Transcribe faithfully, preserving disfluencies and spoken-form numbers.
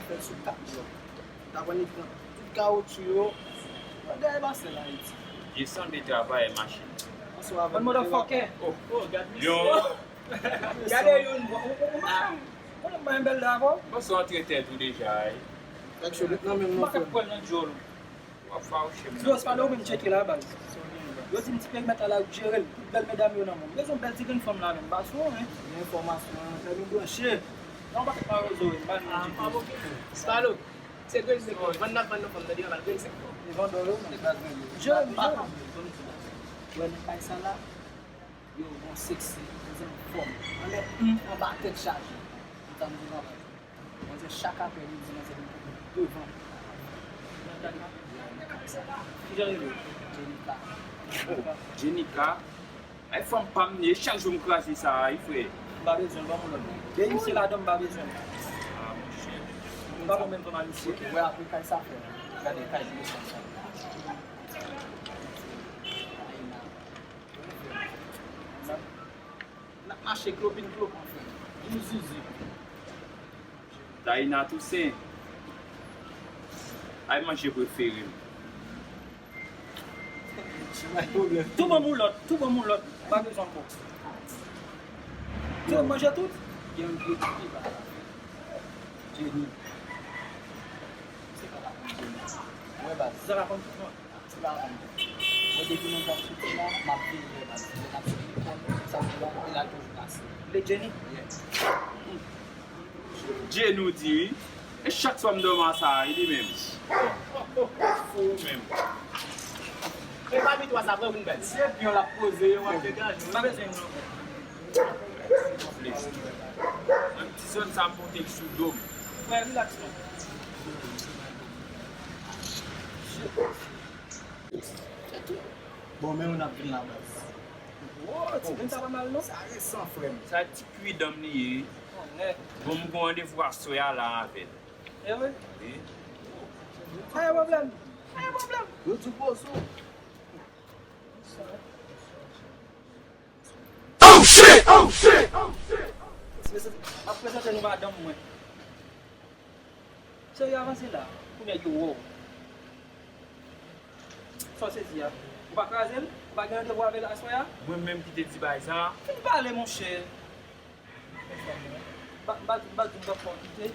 Fè l sou kat jou. T ap annik pran tout kawotchou yo. Gade bagay la Ayiti. Desann de travay machin. Bonsoir. Bon motherfucker. Oh, oh, gad misye. Yo. Gade youn. Ou, ou, ou, ou, ou, ou, ou, ou, bèl davo. Bon, se yon tretè tou deja, wi. Kèk chou nan menm non frè. Ou ap fawouche m. Yo, Spalo, ou menm tcheke la, baz. Yo di m ti perimèt la, la, ou jere l. Tout bèl medam yo nan men w. Bezwen bèl ti grenn fanm la menm, pa sou, hein. Gen enfòmasyon, fè nou branche. Non, pa fè pa rezo, pa nou di. Spalo, se grenn senk fanm. Vann nan, vann nan fanm nan, li anba grenn senk fanm. Li vann dò yo, men. Jere m, jere m. Wè, nan kay sa la, yo, bon, seksi, prezan fòm. Anlè, hum, anba tèt chaje. Ou tann di travay. Manzè chak apèl li di manzè vin kanpe devan. Kijan rele? Jenika. Oh, Jenika. Ay fanm pa m li ye, chak jou m kraze sa a, wi frè. M pa bezwen l, ban m yon lòt. Depi se ladan m pa bezwen l. Ah, monchè. M pa bon menm fanm a misye. Wè apre kay sa fè. Gade kay li sanm sa. N ap mache klopin klopon frè. Vin zizi. Taina Toussaint. Ay manje prefere m. Tou ban m yon lòt, tou ban m yon lòt. M pa bezwen ankò. Tou manje tout. Gen yon gwo tifi ba la. Jenny. Se pa la konn Jenny. Wè baz. Sa la konn tout moun. Ti pa konn. Mwen depi nou t ap soti la, m ap veye lè baz. Lè n ap soti lekòl, sa se la, e la toujou pase. Le Jenny? Yeah. Jenny ou di wi. E chak swa m dòmi a sa, e li menm. Fou ou menm. E pa pitwa sa, pran vin bèl. Se pyon l ap poze, w ap degaje. M pa bezwen non. Nan ti zòn sa, m pote l sou do m. Frè, relax non. Bon, men ou n ap vin la baz. Wo, ti grenn sa pa mal non. Sa resan, frè m. Sa ti kwi dan m li ye. Bon, m gon randevou aswè a la avè l. E wi? Wi. Pa gen pwoblèm. Pa gen pwoblèm. Yo di poze w. Oh shit! Oh shit! Oh shit! M ap prezante nou madanm mwen. Serye, avanse la pou nèg yo wè w. Sa w sezi a? Ou pa kraze l? Ou pa gen randevou avè l aswè a? Mwen menm ki te di bagay sa a? Fin pale, monchè. M pa, m pa di, m pa di m p ap fè w kite.